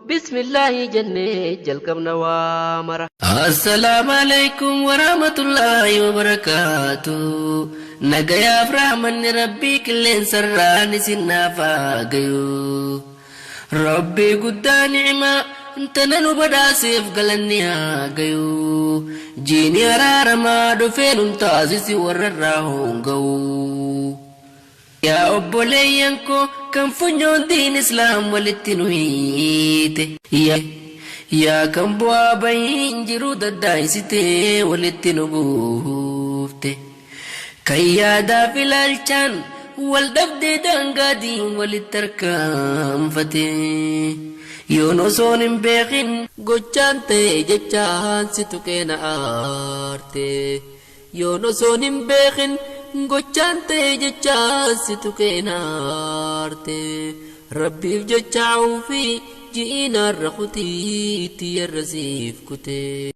Bismillaahi jennee jalqabna waa mara. Assalaamu alaikum warahmatullaahi wabarakaatu. Nagayaaf rahmanni Rabbii qilleensarraan isin naaf haa gayu. Rabbii guddaa ni'imaa tana nu badhaaseef galanni haa gayu. Jiini araaramaa dhufee nun taasisi warra irraa hoonga'u. Yaa obboleeyyan koo kan funyoon diin islaam walitti nu hiite. Yaa kan bu'aa bahiin jiruu daddaa'isitee walitti nu buufte. Kan yaadaaf ilaalchaan wal dhabdee daangaa diin walitti harkaanfate. Yoon osoon hin beekin gochaan ta'e jechaan si tuqee na aarte. Yoon osoon hin beekin gochaan ta'e jechaan si tuqee na aarte. Rabbiif jecha fi ji'iin har'a kutii itti yarra siif kute.